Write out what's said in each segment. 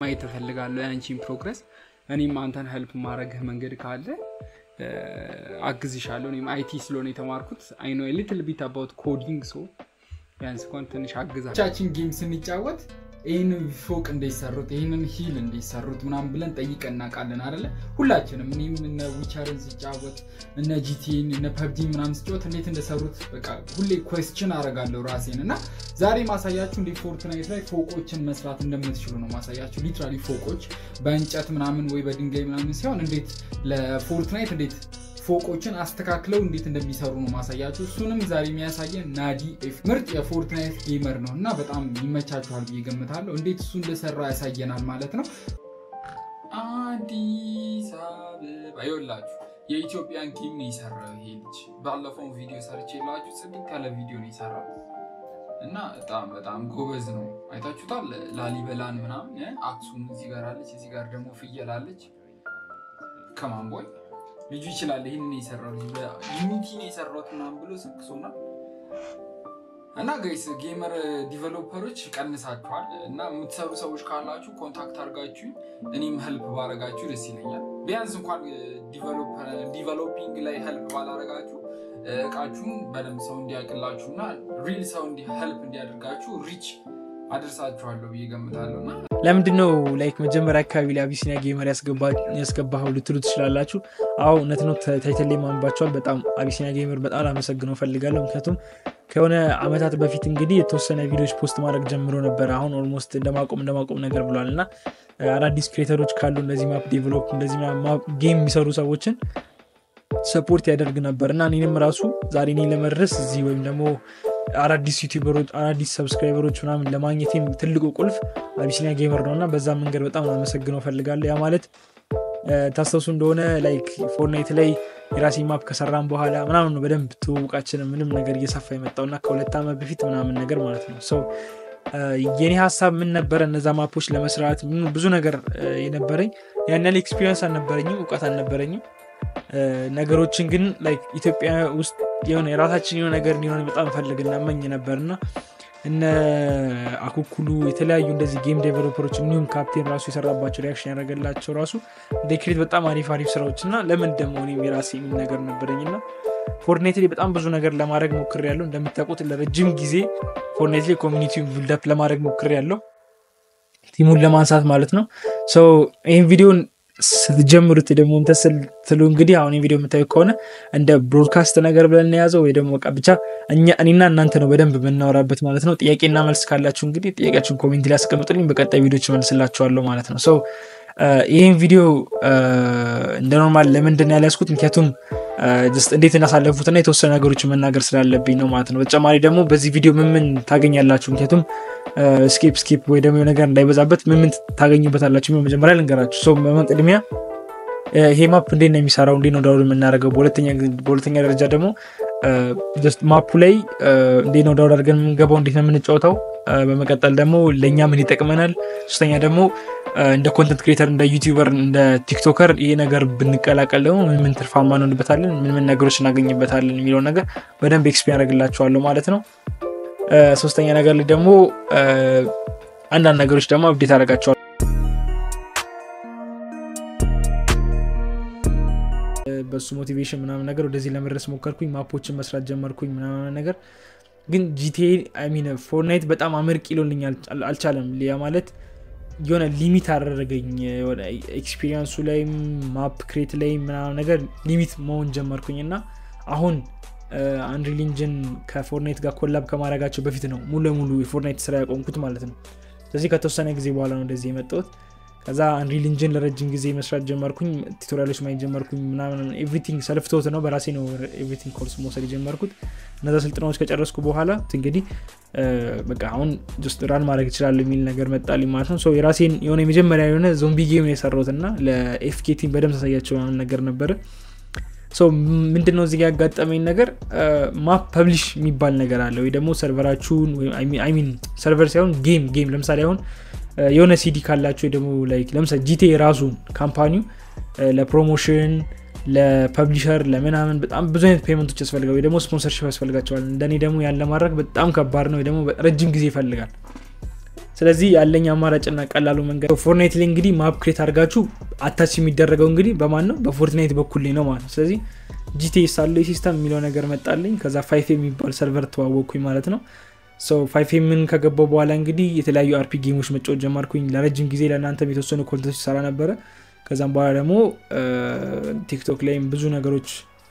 ማየት እፈልጋለሁ ያንቺን progress። እኔም አንተን help ማድረግህ መንገድ ካለ አግዝሻለሁ። እኔም IT ስለሆነ የተማርኩት I know little bit about coding, so ቢያንስ እንኳን ትንሽ አግዛለሁ። ቻችን game ስንጫወት ይህንን ፎቅ እንዴት ሰሩት፣ ይህንን hill እንዴት ሰሩት ምናምን ብለን ጠይቀን እናውቃለን አይደለ? ሁላችንም እኔም እነ Witcher ን ሲጫወት፣ እነ GTA ን፣ እነ PUBG ምናምን ሲጫወት እንዴት እንደሰሩት በቃ ሁሌ question አደርጋለሁ ራሴን። እና ዛሬ ማሳያችሁ እንዴት Fortnite ላይ ፎቆችን መስራት እንደምትችሉ ነው ማሳያችሁ። Literally ፎቆች በእንጨት ምናምን ወይ በድንጋይ ምናምን ሲሆን እንዴት ለ Fortnite እንዴት ፎቆችን አስተካክለው እንዴት እንደሚሰሩ ነው ማሳያችሁ። እሱንም ዛሬ የሚያሳየን ናዲ ኤፍ ምርጥ የ Fortnite gamer ነው እና በጣም ይመቻችኋል ብዬ ገምታለሁ። እንዴት እሱ እንደሰራ ያሳየናል ማለት ነው። አዲስ አበባ ይኸውላችሁ የኢትዮጵያን game ነው የሰራው ይሄ ልጅ። ባለፈው ቪዲዮ ሰርቼላችሁ ጽድት ያለ ቪዲዮ ነው የሰራው እና በጣም በጣም ጎበዝ ነው። አይታችሁታል። ላሊበላን ምናምን፣ አክሱም እዚህ ጋር አለች፣ እዚህ ጋር ደግሞ ፍየል አለች። Come on boy፣ ልጁ ይችላል። ይህንን የሰራው ልጅ በ Unity ነው የሰራሁት ምናምን ብሎ ሰክሶናል። እና guys፣ gamer developer ኦች ቀንሳችኋል እና የምትሰሩ ሰዎች ካላችሁ contact አድርጋችሁ እኔም help ባረጋችሁ ደስ ይለኛል። ቢያንስ እንኳን developing ላይ help ባላረጋችሁ እቃችሁን በደንብ ሰው እንዲያውቅላችሁ እና real ሰው help እንዲያደርጋችሁ reach አደርሳችኋለሁ ብዬ ገምታለሁ እና ለምንድን ነው like መጀመሪያ አካባቢ ላይ አቢሲኒያ ጌመር ያስገባኸው ልትሉ ትችላላችሁ። አዎ እውነት ነው። Title ላይ ማንባቸዋል። በጣም አቢሲኒያ ጌመር በጣም ላመሰግነው እፈልጋለሁ። ምክንያቱም ከሆነ አመታት በፊት እንግዲህ የተወሰነ ቪዲዮዎች post ማድረግ ጀምሮ ነበር። አሁን almost እንደማቆም እንደማቆም ነገር ብሏል እና አዳዲስ creator ኦች ካሉ እንደዚህ map develop እንደዚህ game የሚሰሩ ሰዎችን support ያደርግ ነበር እና እኔንም ራሱ ዛሬ እኔ ለመድረስ እዚህ ወይም ደግሞ አዳዲስ YouTuber ኦች፣ አዳዲስ subscriber ኦች ምናምን ለማግኘቴም ትልቁ ቁልፍ አቢሲኒያ ጌመር ነው እና በዛ መንገድ በጣም ላመሰግነው እፈልጋለሁ። ያ ማለት ታስታውሱ እንደሆነ like Fortnite ላይ የራሴ map ከሰራም በኋላ ምናምን ነው በደንብ ትውውቃችን ምንም ነገር እየሰፋ የመጣው እና ከ2 ዓመት በፊት ምናምን ነገር ማለት ነው። So የኔ ሀሳብ ምን ነበረ? እነዛ map ኦች ለመስራት ብዙ ነገር የነበረኝ ያን ያህል experience አልነበረኝም፣ እውቀት አልነበረኝም። ነገሮችን ግን like ኢትዮጵያ ውስጥ የሆነ የራሳችን የሆነ ነገር እንዲሆን በጣም ፈልግና እመኝ ነበርና እነ አኩኩሉ የተለያዩ እንደዚህ game developer ኦች እንዲሁም ካፕቴን ራሱ የሰራባቸው reaction ያደረገላቸው ራሱ እንደ create በጣም አሪፍ አሪፍ ስራዎች እና ለምን ደግሞ እኔም የራሴ የሚል ነገር ነበረኝ እና Fortnite ላይ በጣም ብዙ ነገር ለማድረግ ሞክሬያለሁ። እንደምታውቁት ለረጅም ጊዜ Fortnite ላይ community ውን build up ለማድረግ ሞክሬያለሁ፣ team ኡን ለማንሳት ማለት ነው። So ይህን ቪዲዮን ስትጀምሩት ደግሞ እንትን ስትሉ እንግዲህ አሁን ይህን ቪዲዮ የምታዩ ከሆነ እንደ broadcast ነገር ብለን የያዘው ወይ ደግሞ በቃ ብቻ እኔና እናንተ ነው በደንብ የምናወራበት ማለት ነው። ጥያቄና መልስ ካላችሁ እንግዲህ ጥያቄያችሁን comment ላይ አስቀምጡልኝ፣ በቀጣይ ቪዲዮች መልስላችኋለሁ ማለት ነው። So ይህን ቪዲዮ እንደ normal ለምንድን ነው ያልያዝኩት? ምክንያቱም just እንዴት እንዳሳለፉትና የተወሰኑ ነገሮችን መናገር ስላለብኝ ነው ማለት ነው። በተጨማሪ ደግሞ በዚህ ቪዲዮ ምን ምን ታገኛላችሁ? ምክንያቱም skip skip ወይ ደግሞ ነገር እንዳይበዛበት ምን ምን ታገኙበታላችሁ የሚለው መጀመሪያ ልንገራችሁ። So በመቅድሚያ ይሄ map እንዴት ነው የሚሰራው፣ እንዴት ነው download የምናደርገው፣ በሁለተኛ ደረጃ ደግሞ map ኡ ላይ እንዴት ነው download አድርገን የምንገባው፣ እንዴት ነው የምንጫወተው፣ በመቀጠል ደግሞ ለእኛ ምን ይጠቅመናል፣ ሶስተኛ ደግሞ እንደ content creator፣ እንደ YouTuber፣ እንደ TikToker ይሄ ነገር ብንቀላቀል ደግሞ ምን ምን ትርፋማ እንሆንበታለን፣ ምን ምን ነገሮች እናገኝበታለን የሚለውን ነገር በደንብ explain ያደርግላችኋለሁ ማለት ነው። ሶስተኛ ነገር ላይ ደግሞ አንዳንድ ነገሮች ደግሞ update አደርጋቸዋለሁ። በሱ motivation ምናምን ነገር ወደዚህ ለመድረስ ሞከርኩኝ። Map ኦችን መስራት ጀመርኩኝ ምናምን ነገር፣ ግን GTA, I mean Fortnite በጣም አመርቂ ሊሆንልኝ አልቻለም። ያ ማለት የሆነ limit አደረገኝ። የሆነ experience ኡ ላይም map create ላይ ምናምን ነገር limit መሆን ጀመርኩኝ እና አሁን Unreal Engine ከ Fortnite ጋር collab ከማድረጋቸው በፊት ነው ሙሉ ለሙሉ የ Fortnite ስራ ያቆምኩት ማለት ነው። ስለዚህ ከተወሰነ ጊዜ በኋላ ነው እንደዚህ የመጣሁት። ከዛ Unreal Engine ለረጅም ጊዜ መስራት ጀመርኩኝ፣ tutorial ኦች ማየት ጀመርኩኝ ምናምን፣ everything self taught ነው፣ በራሴ ነው everything ኮርስ መውሰድ የጀመርኩት። እነዛ ስልጠናዎች ከጨረስኩ በኋላ እንግዲህ በቃ አሁን just run ማድረግ እችላለሁ የሚል ነገር መጣልኝ ማለት ነው። So የራሴን የሆነ የመጀመሪያ የሆነ zombie game ነው የሰራሁት እና ለ AFK team በደንብ ሳሳያቸው ምናምን ነገር ነበረ። So ምንድነው እዚህ ጋር ያጋጠመኝ ነገር፣ map publish የሚባል ነገር አለ ወይ ደግሞ server ኣችሁን፣ I mean server ሳይሆን game ለምሳሌ አሁን የሆነ ሲዲ ካላችሁ ወይ ደግሞ like ለምሳሌ GTA ራሱ company ው ለ promotion፣ ለ publisher፣ ለምናምን በጣም ብዙ አይነት payment ኦች ያስፈልጋል ወይ ደግሞ sponsorship ያስፈልጋቸዋል። እንደኔ ደግሞ ያን ለማድረግ በጣም ከባድ ነው ወይ ደግሞ ረጅም ጊዜ ይፈልጋል። ስለዚህ ያለኝ አማራጭና ቀላሉ መንገድ Fortnite ላይ እንግዲህ map create አድርጋችሁ attach የሚደረገው እንግዲህ በማን ነው? በ Fortnite በኩል ነው ማለት ነው። ስለዚህ GTA ሳለ system የሚለው ነገር መጣልኝ። ከዛ FiveM የሚባል server ተዋወቅኩኝ ማለት ነው። So FiveM ን ከገባው በኋላ እንግዲህ የተለያዩ RP game ኦች መጫወት ጀመርኩኝ። ለረጅም ጊዜ ለእናንተም የተወሰኑ content ኦች ሰራ ነበረ። ከዛም በኋላ ደግሞ TikTok ላይም ብዙ ነገሮች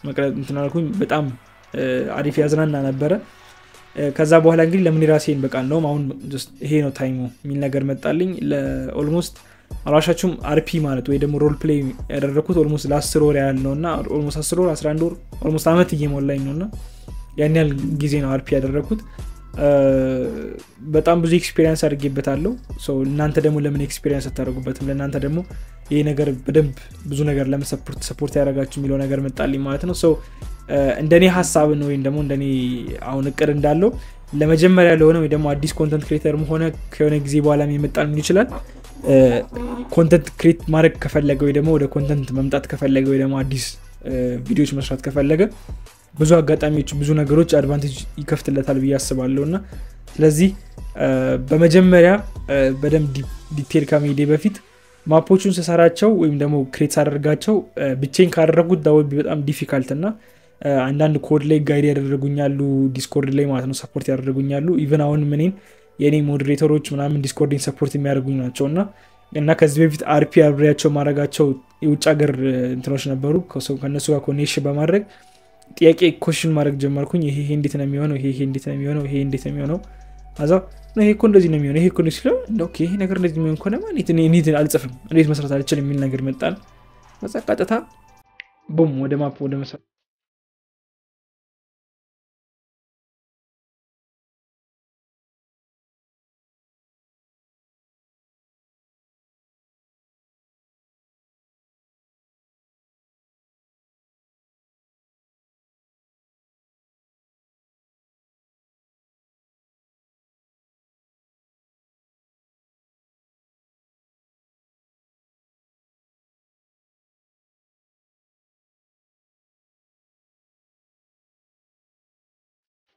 መቅረጽ እንትን አልኩኝ። በጣም አሪፍ ያዝናና ነበረ። ከዛ በኋላ እንግዲህ ለምን ራሴን በቃ ነው አሁን ይሄ ነው time ኡ የሚል ነገር መጣልኝ። ለ almost አልዋሻችሁም RP ማለት ወይ ደግሞ role play ያደረኩት almost ለ10 ወር ያህል ነውና almost 10 ወር 11 ወር almost አመት እየሞላኝ ነውና ያን ያህል ጊዜ ነው RP ያደረኩት። በጣም ብዙ experience አድርጌበታለሁ። So እናንተ ደግሞ ለምን experience አታደርጉበትም? ለእናንተ ደግሞ ይሄ ነገር በደንብ ብዙ ነገር ለምን support ያደርጋችሁ የሚለው ነገር መጣልኝ ማለት ነው። So እንደኔ ሐሳብ ነው ወይም ደግሞ እንደኔ አሁን እቅድ እንዳለው ለመጀመሪያ ለሆነ ወይ ደግሞ አዲስ content creator ም ሆነ ከሆነ ጊዜ በኋላም የመጣን ይችላል content create ማድረግ ከፈለገ ወይ ደግሞ ወደ content መምጣት ከፈለገ ወይ ደግሞ አዲስ ቪዲዮዎች መስራት ከፈለገ ብዙ አጋጣሚዎች ብዙ ነገሮች advantage ይከፍትለታል ብዬ አስባለሁና ስለዚህ በመጀመሪያ በደንብ detail ከመሄዴ በፊት map ኦቹን ስሰራቸው ወይም ደግሞ create ሳደርጋቸው ብቻዬን ካደረጉት that would be በጣም difficult እና አንዳንድ ኮድ ላይ guide ያደረጉኛሉ Discord ላይ ማለት ነው support ያደረጉኛሉ። Even አሁን ምንን የኔ moderator ኦች ምናምን Discord ን support የሚያደርጉኝ ናቸውና እና ከዚህ በፊት RP አብሬያቸው ማድረጋቸው የውጭ ሀገር እንትኖች ነበሩ። ከነሱ ጋር connection በማድረግ ጥያቄ question ማድረግ ጀመርኩኝ። ይሄ እንዴት ነው የሚሆነው? ይሄ እንዴት ነው የሚሆነው? ይሄ እንዴት ነው የሚሆነው? አዛ ነው ይሄ እኮ እንደዚህ ነው የሚሆነው፣ ይሄ እኮ ነው ሲለው okay ይሄ ነገር እንደዚህ የሚሆን ከሆነ ማለት እኔ እንዴት አልጽፍም እንዴት መስራት አልችልም የሚል ነገር መጣል። ከዛ ቀጥታ boom ወደ map ወደ መስራት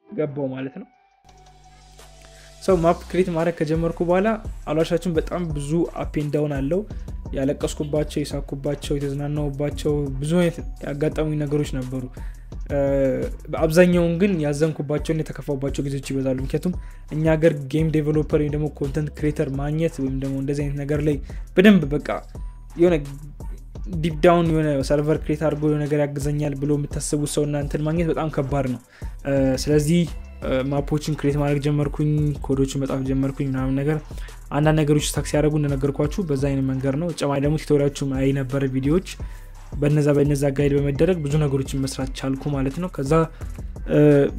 ገባው ማለት ነው። So map create ማድረግ ከጀመርኩ በኋላ አልዋሻችሁም በጣም ብዙ up and down አለው። ያለቀስኩባቸው፣ የሳኩባቸው፣ የተዝናናሁባቸው ብዙ አይነት ያጋጠሙኝ ነገሮች ነበሩ። አብዛኛውን ግን ያዘንኩባቸውና የተከፋሁባቸው ጊዜዎች ይበዛሉ። ምክንያቱም እኛ ሀገር game developer ወይም ደግሞ content creator ማግኘት ወይም ደግሞ እንደዚህ አይነት ነገር ላይ በደንብ በቃ የሆነ deep down የሆነ server create አድርጎ የሆነ ነገር ያግዘኛል ብሎ የምታስቡት ሰው እናንተን ማግኘት በጣም ከባድ ነው። ስለዚህ map ኦችን create ማድረግ ጀመርኩኝ፣ ኮዶችን መጻፍ ጀመርኩኝ ምናምን ነገር አንዳንድ ነገሮች stuck ሲያደርጉ እንደነገርኳችሁ በዛ አይነት መንገድ ነው። ጨማሪ ደግሞ tutorial ኦችም አይ ነበር ቪዲዮዎች በነዛ guide በመደረግ ብዙ ነገሮችን መስራት ቻልኩ ማለት ነው። ከዛ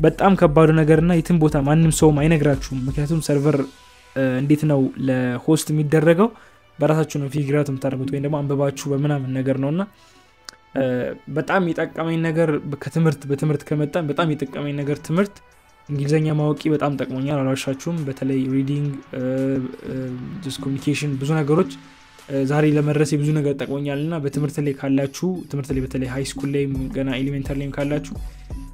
በጣም ከባዱ ነገርና የትም ቦታ ማንም ሰውም አይነግራችሁም። ምክንያቱም server እንዴት ነው ለ host የሚደረገው በራሳችሁ ነው figure out የምታደርጉት ወይም ደግሞ አንብባችሁ በምናምን ነገር ነውና በጣም የጠቀመኝ ነገር ከትምህርት በትምህርት ከመጣን በጣም የጠቀመኝ ነገር ትምህርት እንግሊዘኛ ማወቂ በጣም ጠቅሞኛል። አልዋሻችሁም። በተለይ reading፣ just communication ብዙ ነገሮች ዛሬ ለመድረሴ ብዙ ነገር ጠቅሞኛልና በትምህርት ላይ ካላችሁ ትምህርት ላይ በተለይ high school ላይ ገና elementary ላይም ካላችሁ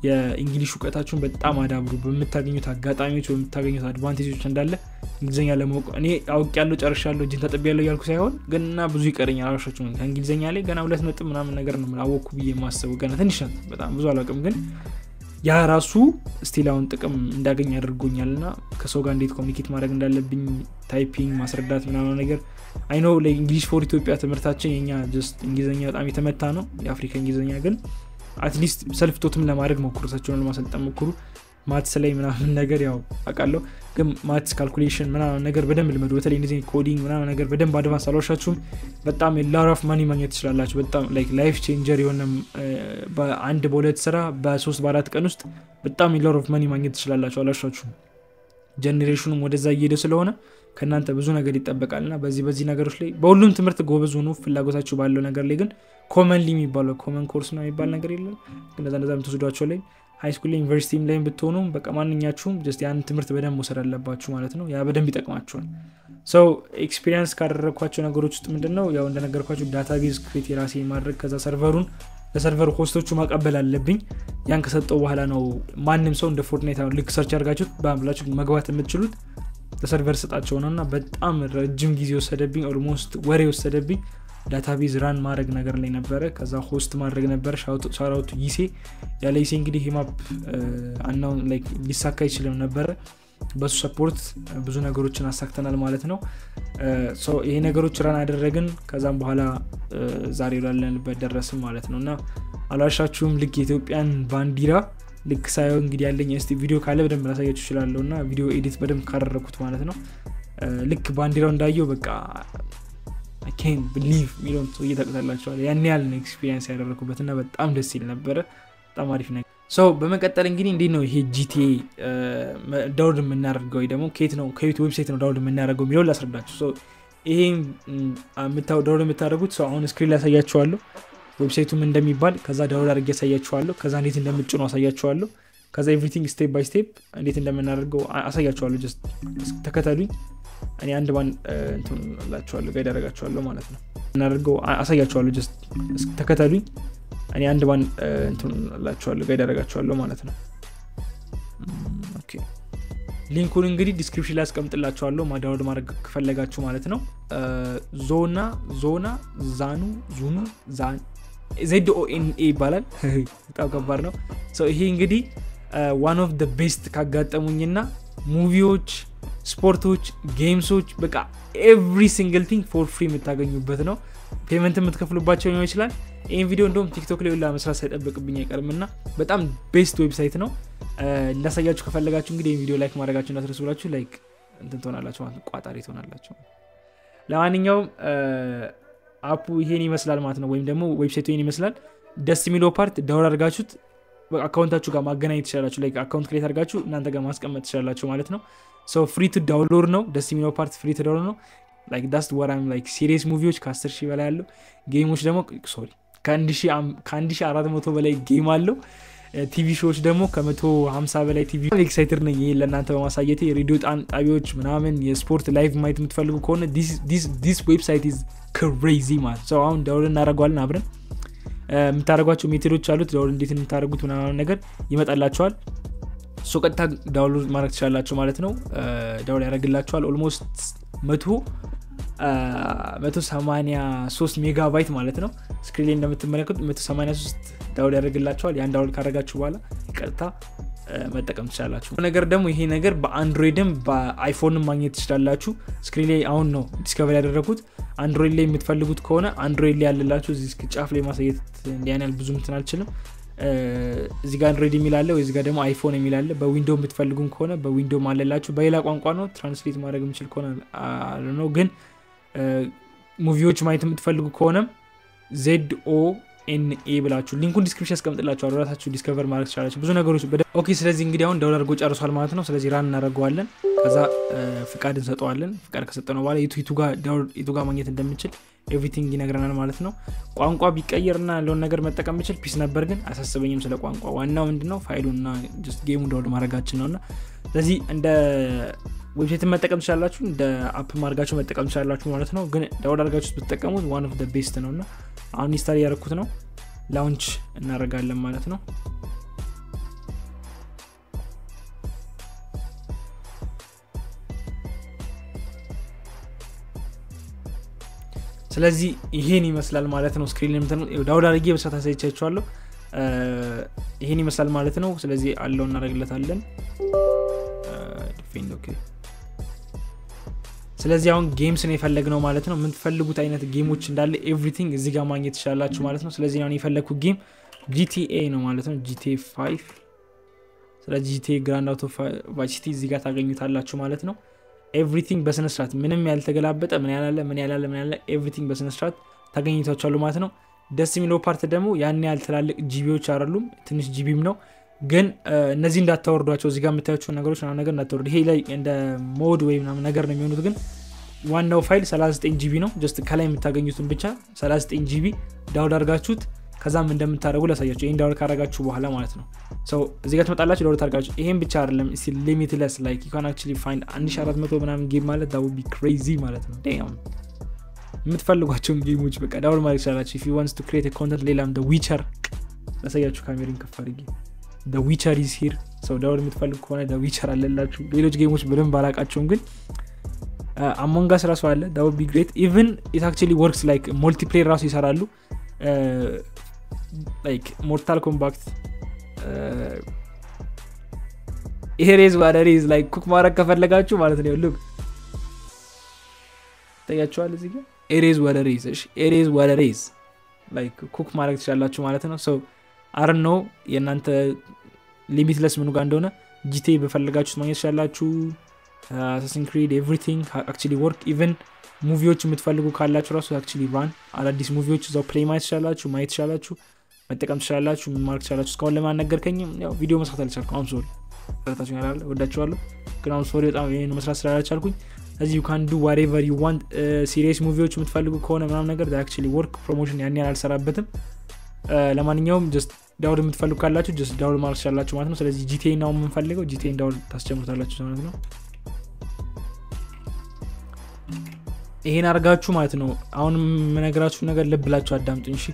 የ English እውቀታችሁን በጣም አዳብሩ። በምታገኙት አጋጣሚዎች በምታገኙት advantage ኦች እንዳለ እንግሊዘኛ ለማወቅ እኔ አውቄያለሁ ጨርሻለሁ እጄን ታጥቤያለሁ እያልኩ ሳይሆን ገና ብዙ ይቀረኛል። አልዋሻችሁም። ከእንግሊዘኛ ላይ ገና 2 ነጥብ ምናምን ነገር ነው አወቅኩ ብዬ የማስበው ገና ትንሽ ናት፣ በጣም ብዙ አላውቅም። ግን ያ ራሱ still አሁን ጥቅም እንዳገኝ አድርጎኛልና ከሰው ጋር እንዴት communicate ማድረግ እንዳለብኝ typing ማስረዳት ምናምን ነገር I know ለ English for Ethiopia ትምህርታችን የኛ just እንግሊዘኛ በጣም የተመታ ነው የአፍሪካ እንግሊዘኛ። ግን at least self taught ም ለማድረግ ሞክሩ፣ እራሳችሁን ለማሰልጠን ሞክሩ። Maths ላይ ምናምን ነገር ያው አውቃለሁ፣ ግን maths calculation ምናምን ነገር በደንብ ልመዱ። በተለይ እንደዚህ coding ምናምን ነገር በደንብ advance አልዋሻችሁም፣ በጣም lot of money ማግኘት ትችላላችሁ። በጣም like life changer የሆነ በአንድ በሁለት ስራ በ3 በ4 ቀን ውስጥ በጣም lot of money ማግኘት ትችላላችሁ። አልዋሻችሁም። Generation ኑም ወደዛ እየሄደ ስለሆነ ከእናንተ ብዙ ነገር ይጠበቃልና በዚህ ነገሮች ላይ በሁሉም ትምህርት ጎበዝ ሁኑ። ፍላጎታችሁ ባለው ነገር ላይ ግን commonly የሚባለው common course ነው የሚባል ነገር የለም። ግን እንደዛ የምትወስዷቸው ላይ high school ላይ ዩኒቨርሲቲም ላይ ብትሆኑ በቃ ማንኛችሁም just ያን ትምህርት በደንብ መውሰድ አለባችሁ ማለት ነው። ያ በደንብ ይጠቅማችኋል። So experience ካደረኳቸው ነገሮች ውስጥ ምንድነው ያው እንደነገርኳችሁ database create የራሴ ማድረግ፣ ከዛ server ኡን ለ server host ኦቹ ማቀበል አለብኝ። ያን ከሰጠው በኋላ ነው ማንም ሰው እንደ Fortnite አሁን ልክ search አድርጋችሁት ባምላችሁ መግባት የምትችሉት። ለ server ሰጣቸው ነውና በጣም ረጅም ጊዜ ወሰደብኝ። Almost ወሬ ወሰደብኝ። Database run ማድረግ ነገር ላይ ነበረ። ከዛ host ማድረግ ነበር። Shout out ይሴ ያለ ይሴ እንግዲህ ይሄ map አናውን like ሊሳካ አይችልም ነበር። በሱ support ብዙ ነገሮችን አሳክተናል ማለት ነው። So ይሄ ነገሮች run አደረግን። ከዛም በኋላ ዛሬ ላለንበት ደረስን ማለት ነውና አላሻችሁም ልክ የኢትዮጵያን ባንዲራ ልክ ሳይሆን እንግዲህ ያለኝ እስቲ ቪዲዮ ካለ በደንብ ላሳያችሁ እችላለሁና ቪዲዮ edit በደንብ ካደረኩት ማለት ነው። ልክ ባንዲራው እንዳየው በቃ I can't believe ሚሊዮን ሰው እየተቀጣላችኋል። ያን ያህል ነው experience ያደረኩበትና በጣም ደስ ይል ነበር። በጣም አሪፍ ነገር። So በመቀጠል እንግዲህ እንዴት ነው ይሄ GTA download የምናደርገው ወይ ደግሞ ከየት ነው ከየት website ነው download የምናደርገው የሚለውን ላስረዳችሁ። So ይሄን download የምታደርጉት so አሁን screen ላይ አሳያችኋለሁ website ኡ ምን እንደሚባል። ከዛ download አድርጌ አሳያችኋለሁ። ከዛ እንዴት እንደምትጭኑ አሳያችኋለሁ። ከዛ everything step by step እንዴት እንደምናደርገው አሳያችኋለሁ። Just ተከተሉኝ። እኔ አንድ ባን እንትን እላችኋለሁ guide አደርጋችኋለሁ ማለት ነው። እናደርገው አሳያችኋለሁ። Just ተከተሉኝ። እኔ አንድ ባን እንትን እላችኋለሁ guide አደርጋችኋለሁ ማለት ነው። Okay link ኡን እንግዲህ description ላይ አስቀምጥላችኋለሁ download ማድረግ ከፈለጋችሁ ማለት ነው። ዞና ዞና ዛኑ ዙኑ ዛን ZONA ይባላል። በጣም ከባድ ነው። So ይሄ እንግዲህ one of the best ካጋጠሙኝና movie ዎች፣ ስፖርቶች፣ games ኦች በቃ every single thing for free የምታገኙበት ነው። Payment የምትከፍሉባቸው ሊሆን ይችላል። ይሄን ቪዲዮ እንደውም ቲክቶክ ላይ ሁላ መስራት ሳይጠበቅብኝ አይቀርምና በጣም best website ነው። እንዳሳያችሁ ከፈለጋችሁ እንግዲህ ይሄን ቪዲዮ like ማድረጋችሁ እንዳትረሱ ብላችሁ like እንትን ትሆናላችሁ ማለት ነው፣ ቋጣሪ ትሆናላችሁ። ለማንኛውም app ኡ ይሄን ይመስላል ማለት ነው፣ ወይም ደግሞ website ኡ ይሄን ይመስላል። ደስ የሚለው part download አድርጋችሁት account ኣችሁ ጋር ማገናኘት ትችላላችሁ። Like account create አድርጋችሁ እናንተ ጋር ማስቀመጥ ትችላላችሁ ማለት ነው። So free to download ነው። ደስ የሚለው part free to download ነው። Like that's what I'm like serious movie ዎች ከ10,000 በላይ አለው። Game ኦች ደግሞ sorry ከ1400 በላይ game አለው። TV show ዎች ደግሞ ከ150 በላይ TV። Excited ነኝ ይሄን ለእናንተ በማሳየቴ። የሬዲዮ ጣቢያዎች ምናምን የስፖርት live ማየት የምትፈልጉ ከሆነ this website is crazy ማለት ነው። አሁን download እናደርገዋለን አብረን። የምታደርጓቸው method ኦች አሉት። Download እንዴት እንደምታደርጉት ምናምን ነገር ይመጣላችኋል። So ቀጥታ download ማድረግ ትችላላችሁ ማለት ነው። Download ያደርግላችኋል። Almost 183 ሜጋባይት ማለት ነው። Screen ላይ እንደምትመለከቱት 183 download ያደርግላችኋል። ያን download ካደረጋችሁ በኋላ ቀጥታ መጠቀም ትችላላችሁ። ነገር ደግሞ ይሄ ነገር በአንድሮይድም በአይፎንም ማግኘት ትችላላችሁ። Screen ላይ አሁን ነው discover ያደረኩት። አንድሮይድ ላይ የምትፈልጉት ከሆነ አንድሮይድ ላይ ያለላችሁ እዚህ ጫፍ ላይ ማሳየት ያን ያህል ብዙ እንትን አልችልም። እዚህ ጋር አንድሮይድ የሚል አለ ወይ እዚህ ጋር ደግሞ አይፎን የሚል አለ። በዊንዶው የምትፈልጉም ከሆነ በዊንዶው አለላችሁ። በሌላ ቋንቋ ነው translate ማድረግ የምችል ከሆነ ነው። ግን movie ዎች ማየት የምትፈልጉ ከሆነ ZONA ብላችሁ link ኡን description አስቀምጥላችኋለሁ። ራሳችሁ discover ማድረግ ትችላላችሁ ብዙ ነገሮች። Okay ስለዚህ እንግዲህ አሁን download አድርጎ ጨርሷል ማለት ነው። ስለዚህ run እናደርገዋለን። ከዛ ፍቃድ እንሰጠዋለን። ፍቃድ ከሰጠነው በኋላ የቱ ጋር ማግኘት እንደምንችል everything ይነግረናል ማለት ነው። ቋንቋ ቢቀየርና ያለውን ነገር መጠቀም ብችል peace ነበር፣ ግን አሳስበኝም ስለ ቋንቋ። ዋናው ምንድነው ፋይሉና just game ኡ download ማድረጋችን ነውና ስለዚህ እንደ website መጠቀም ትችላላችሁ፣ እንደ app ማድረጋችሁ መጠቀም ትችላላችሁ ማለት ነው። ግን download አድርጋችሁ ብትጠቀሙት one of the best ነውና አሁን install ያደረኩት ነው። Launch እናደርጋለን ማለት ነው። ስለዚህ ይሄን ይመስላል ማለት ነው። Screen ላይ download አድርጌ በሰዓት አሳይቻችኋለሁ። ይሄን ይመስላል ማለት ነው። ስለዚህ allow እናደርግለታለን። Defend okay። ስለዚህ አሁን games ነው የፈለግነው ማለት ነው። የምትፈልጉት አይነት game ኦች እንዳለ everything እዚህ ጋር ማግኘት ትችላላችሁ ማለት ነው። ስለዚህ አሁን የፈለግኩት game GTA ነው ማለት ነው። GTA 5። ስለዚህ GTA Grand Auto Vice City እዚህ ጋር ታገኙታላችሁ ማለት ነው። Everything በስነ ስርዓት ምንም ያልተገላበጠ ምን ያላለ ምን ያላለ ምን ያላለ everything በስነ ስርዓት ታገኙታላችሁ ማለት ነው። ደስ የሚለው part ደግሞ ያን ያህል ትላልቅ GB ዎች አይደሉም፣ ትንሽ GB ም ነው። ግን እነዚህ እንዳታወርዷቸው እዚህ ጋር የምታዩቸው ነገሮች ምናምን ነገር እንዳታወርዱ። ይሄ ላይ እንደ mod ወይ ምናምን ነገር ነው የሚሆኑት። ግን ዋናው ፋይል 39 GB ነው። Just ከላይ የምታገኙትን ብቻ 39 GB download አድርጋችሁት ከዛም እንደምታደርጉ ላሳያችሁ። ይሄን download ካደረጋችሁ በኋላ ማለት ነው so እዚህ ጋር ትመጣላችሁ። Download አድርጋችሁ ይሄን ብቻ አይደለም እስቲ limitless like you can actually find 1400 ምናምን game ማለት that would be crazy ማለት ነው። Damn የምትፈልጓቸውን game ኦች በቃ download ማድረግ ትችላላችሁ። If you want to create a content ሌላም The Witcher ላሳያችሁ። ካሜራን ከፍ አድርጌ The Witcher is here. So download የምትፈልጉ ከሆነ The Witcher አለላችሁ። ሌሎች game ኦች በደንብ አላቃቸውም ግን Among Us ራሱ አለ። That would be great. Even it actually works like multiplayer ራሱ ይሰራሉ። Like Mortal Kombat ይሄ ሬዝ ባለ ሬዝ like cook ማድረግ ከፈለጋችሁ ማለት ነው። Look ታያችኋል እዚህ ጋር ኤሬዝ ወደ ሬዝ። እሺ ኤሬዝ ወደ ሬዝ like cook ማድረግ ትችላላችሁ ማለት ነው። So I don't know የእናንተ limitless ምኑ ጋር እንደሆነ GTA በፈለጋችሁት ማግኘት ትችላላችሁ። Assassin's Creed everything actually work. Even movie ዎች የምትፈልጉ ካላችሁ ራሱ actually run አዳዲስ movie ዎች እዛው play ማየት ትችላላችሁ፣ ማየት ትችላላችሁ፣ መጠቀም ትችላላችሁ፣ ምን ማድረግ ትችላላችሁ። እስካሁን ለማን ነገርከኝም ያው ቪዲዮ መስራት አልቻልኩም። I'm sorry ረታችሁ ያላል ወዳችኋለሁ፣ ግን I'm sorry በጣም ይሄን መስራት ስላልቻልኩኝ። እዚህ you can do whatever you want. Serious movie ዎች የምትፈልጉ ከሆነ ምናምን ነገር actually work. Promotion ያን ያህል አልሰራበትም። ለማንኛውም just download የምትፈልጉ ካላችሁ just download ማድረግ ትችላላችሁ ማለት ነው። ስለዚህ GTA ነው የምንፈልገው። GTA download ታስጀምሩታላችሁ ማለት ነው። ይሄን አርጋችሁ ማለት ነው። አሁን የምነግራችሁ ነገር ልብ ብላችሁ አዳምጡኝ እሺ።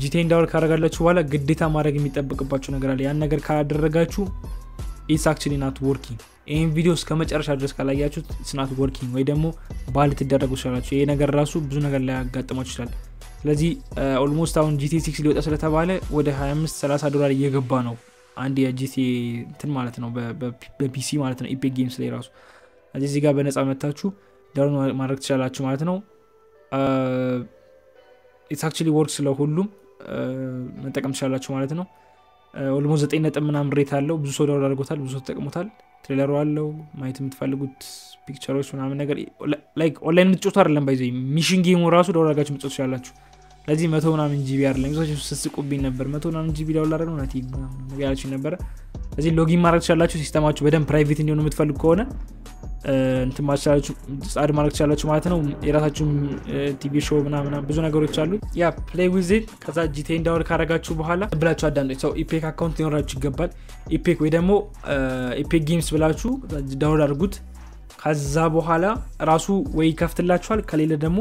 GTA download ካረጋላችሁ በኋላ ግዴታ ማድረግ የሚጠበቅባችሁ ነገር አለ። ያን ነገር ካላደረጋችሁ it's actually not working. ይሄን ቪዲዮ እስከ መጨረሻ ድረስ ካላያችሁት it's not working ወይ ደግሞ ban ልትደረጉ ትችላላችሁ። ይሄ ነገር ራሱ ብዙ ነገር ላይ ያጋጥማችሁ ይችላል። ስለዚህ almost አሁን GTA 6 ሊወጣ ስለተባለ ወደ 25 $30 እየገባ ነው አንድ የ GTA እንትን ማለት ነው በ PC ማለት ነው Epic Games ላይ ራሱ። እዚህ ጋር በነፃ መታችሁ download ማድረግ ትችላላችሁ ማለት ነው። It's actually works ለሁሉም መጠቀም ትችላላችሁ ማለት ነው። Almost 9 ነጥብ ምናምን rate አለው። ብዙ ሰው download አድርጎታል፣ ብዙ ሰው ተጠቅሞታል። Trailer ኡ አለው፣ ማየት የምትፈልጉት picture ኦች ምናምን ነገር like online የምትጫወቱ አይደለም by the way mission game ኡ ራሱ download አድርጋችሁ የምትጫወቱ ትችላላችሁ። ለዚህ 100 ምናምን GB አይደለም ብዙዎች ስስቁብኝ ነበር። 100 ምናምን GB download አደረግነው ናቲ ምናምን ያላችሁ ነበር። እዚህ login ማድረግ ትችላላችሁ። System ኣችሁ በደንብ private እንዲሆን የምትፈልጉ ከሆነ እንትን ማቻላችሁ add ማድረግ ትችላላችሁ ማለት ነው። የራሳችሁ TV show ምናምን ብዙ ነገሮች አሉ። Yeah play with it። ከዛ GTA download ካረጋችሁ በኋላ ብላችሁ አዳምጡኝ። So Epic account ሊኖራችሁ ይገባል። Epic ወይ ደግሞ Epic Games ብላችሁ download አድርጉት። ከዛ በኋላ ራሱ ወይ ይከፍትላችኋል፣ ከሌለ ደግሞ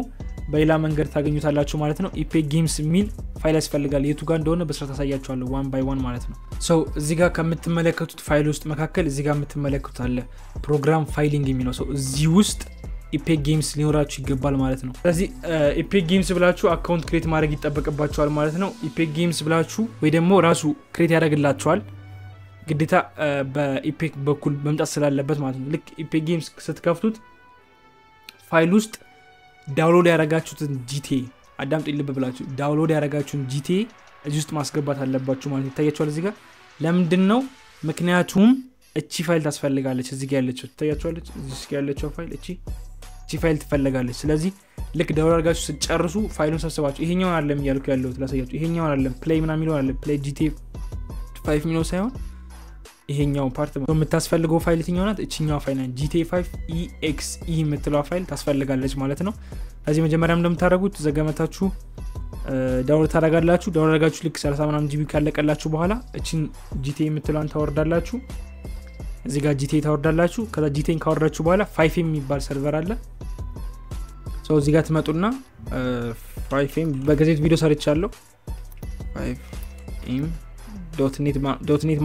በሌላ መንገድ ታገኙታላችሁ ማለት ነው። Epic Games የሚል ፋይል ያስፈልጋል። የቱ ጋር እንደሆነ በስርዓት አሳያችኋለሁ one by one ማለት ነው። So እዚህ ጋር ከምትመለከቱት ፋይል ውስጥ መካከል እዚህ ጋር የምትመለከቱት አለ program filing የሚለው። So እዚህ ውስጥ Epic Games ሊኖራችሁ ይገባል ማለት ነው። ስለዚህ Epic Games ብላችሁ account create ማድረግ ይጠበቅባችኋል ማለት ነው። Epic Games ብላችሁ ወይ ደግሞ ራሱ create ያደርግላችኋል። ግዴታ በ Epic በኩል መምጣት ስላለበት ማለት ነው። ልክ Epic Games ስትከፍቱት ፋይል ውስጥ download ያረጋችሁትን GTA አዳምጡኝ ልብ ብላችሁ download ያረጋችሁን GTA እዚህ ውስጥ ማስገባት አለባችሁ ማለት ነው። ይታያችኋል እዚህ ጋር ለምንድን ነው? ምክንያቱም እቺ ፋይል ታስፈልጋለች። እዚህ ጋር ያለችው ትታያችኋለች። እዚህ ጋር ያለችው ፋይል እቺ ፋይል ትፈልጋለች። ስለዚህ ልክ download አድርጋችሁ ስትጨርሱ ፋይሉን ሰብስባችሁ ይሄኛውን አይደለም እያልኩ ያለሁት ላሳያችሁ። ይሄኛውን አይደለም play ምናምን የሚለው አይደለም play GTA 5 የሚለው ሳይሆን ይሄኛው part የምታስፈልገው ፋይል የትኛው ናት? እቺኛው ፋይል ናት። GTA 5 EXE የምትለዋ ፋይል ታስፈልጋለች ማለት ነው። ስለዚህ መጀመሪያም እንደምታደርጉት ዘገመታችሁ download ታደርጋላችሁ። Download አድርጋችሁ ልክ 30 ምናምን GB ካለቀላችሁ በኋላ እቺን GTA የምትለዋን ታወርዳላችሁ። እዚህ ጋር GTA ታወርዳላችሁ። ከዛ GTA ን ካወርዳችሁ በኋላ 5M የሚባል server አለ። So እዚህ ጋር ትመጡና 5M በገዜት ቪዲዮ ሰርቻለሁ። 5M .net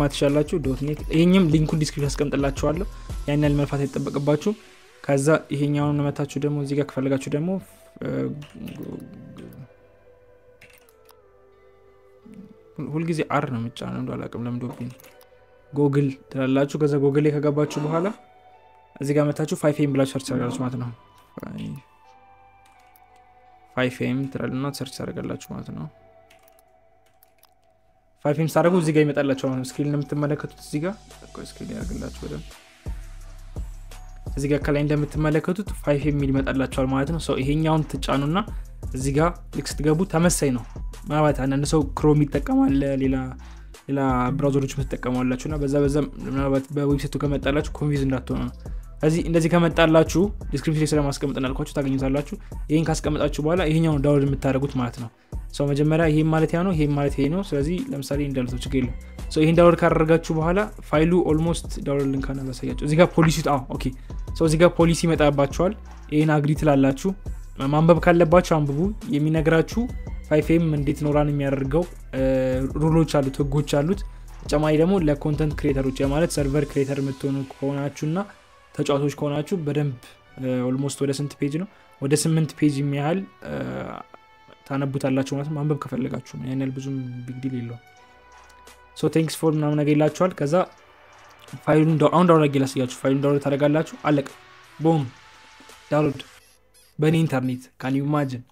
ማለት ትችላላችሁ። .net ይሄኛም link ኡን description አስቀምጥላችኋለሁ። ያን ያህል መልፋት አይጠበቅባችሁ። ከዛ ይሄኛውን መታችሁ ደግሞ እዚህ ጋር ከፈለጋችሁ ደግሞ ሁልጊዜ R ነው የምጫነው እንዳላቅም ለምዶብኝ ጎግል ትላላችሁ። ከዛ ጎግል ላይ ከገባችሁ በኋላ እዚህ ጋር መታችሁ 5M ብላችሁ search ታደርጋላችሁ ማለት ነው። 5M ትላላችሁ search ታደርጋላችሁ ማለት ነው። 5M ስታደርጉ እዚህ ጋር ይመጣላችኋል ማለት ነው። Screen እንደምትመለከቱት እዚህ ጋር screen ያደርግላችሁ በደንብ እዚህ ጋር ከላይ እንደምትመለከቱት 5M የሚል ይመጣላችኋል ማለት ነው። So ይሄኛውን ትጫኑና እዚህ ጋር ልክ ስትገቡ ተመሳይ ነው። ምናልባት አንዳንድ ሰው Chrome ይጠቀማል፣ ሌላ ሌላ browser ኦች ትጠቀማላችሁና በዛ ምናልባት በ website ኡ ከመጣላችሁ confuse እንዳትሆኑ ነው። ስለዚህ እንደዚህ ከመጣላችሁ description ላይ ስለማስቀምጥ እንዳልኳችሁ ታገኙታላችሁ። ይሄን ካስቀመጣችሁ በኋላ ይሄኛውን download የምታደርጉት ማለት ነው። So መጀመሪያ ይሄን ማለት ያ ነው፣ ይሄን ማለት ይሄ ነው። ስለዚህ ለምሳሌ እንዳልተው ችግር የለም። So ይሄን download ካደረጋችሁ በኋላ ፋይሉ almost download link አና ላሳያችሁ። እዚህ ጋር ፖሊሲ okay። So እዚህ ጋር ፖሊሲ ይመጣባችኋል። ይሄን agree ትላላችሁ። ማንበብ ካለባችሁ አንብቡ። የሚነግራችሁ 5M እንዴት ነው run የሚያደርገው rule ኦች አሉት፣ ህጎች አሉት። ተጨማሪ ደግሞ ለ content creator ኦች ማለት server creator የምትሆኑ ከሆናችሁና ተጫዋቾች ከሆናችሁ በደንብ almost ወደ ስንት page ነው? ወደ 8 page የሚያህል ታነቡታላችሁ ማለት ነው። ማንበብ ከፈለጋችሁ ያን ያህል ብዙም big deal የለውም። So thanks for ምናምን ነገር ይላችኋል። ከዛ ፋይሉን አሁን download አድርጌ ላሳያችሁ። ፋይሉን download ታደርጋላችሁ። አለቀ። Boom download በእኔ ኢንተርኔት can you imagine።